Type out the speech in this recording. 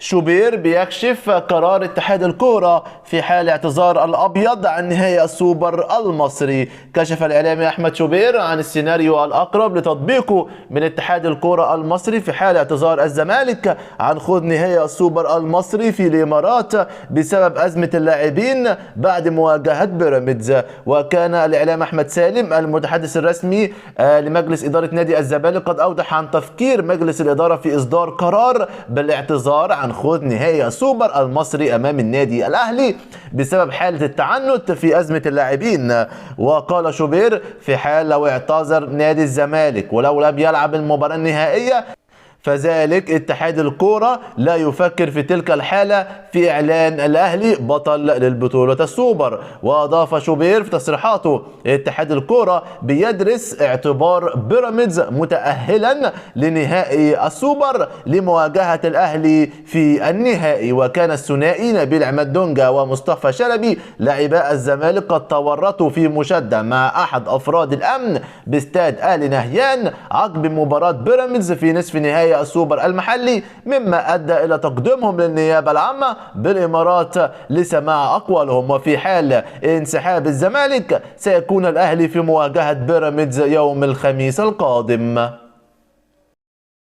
شوبير بيكشف قرار اتحاد الكورة في حال اعتذار الأبيض عن نهائي السوبر المصري. كشف الإعلامي أحمد شوبير عن السيناريو الأقرب لتطبيقه من اتحاد الكورة المصري في حال اعتذار الزمالك عن خوض نهائي السوبر المصري في الإمارات بسبب أزمة اللاعبين بعد مواجهة بيراميدز. وكان الإعلام أحمد سالم المتحدث الرسمي لمجلس إدارة نادي الزمالك قد أوضح عن تفكير مجلس الإدارة في إصدار قرار بالاعتذار عن خوض نهائي السوبر المصري أمام النادي الأهلي بسبب حالة التعنت في أزمة اللاعبين. وقال شوبير في حال لو اعتذر نادي الزمالك ولو لم يلعب المباراة النهائية فذلك اتحاد الكورة لا يفكر في تلك الحالة في إعلان الأهلي بطل للبطولة السوبر. وأضاف شوبير في تصريحاته اتحاد الكورة بيدرس اعتبار بيراميدز متأهلا لنهائي السوبر لمواجهة الأهلي في النهائي. وكان الثنائي نبيل عماد دونجا ومصطفى شلبي لاعبا الزمالك قد تورطوا في مشادة مع أحد أفراد الأمن باستاد آل نهيان عقب مباراة بيراميدز في نصف نهائي السوبر المحلي، مما أدى إلى تقديمهم للنيابة العامة بالإمارات لسماع أقوالهم. وفي حال انسحاب الزمالك سيكون الأهلي في مواجهة بيراميدز يوم الخميس القادم.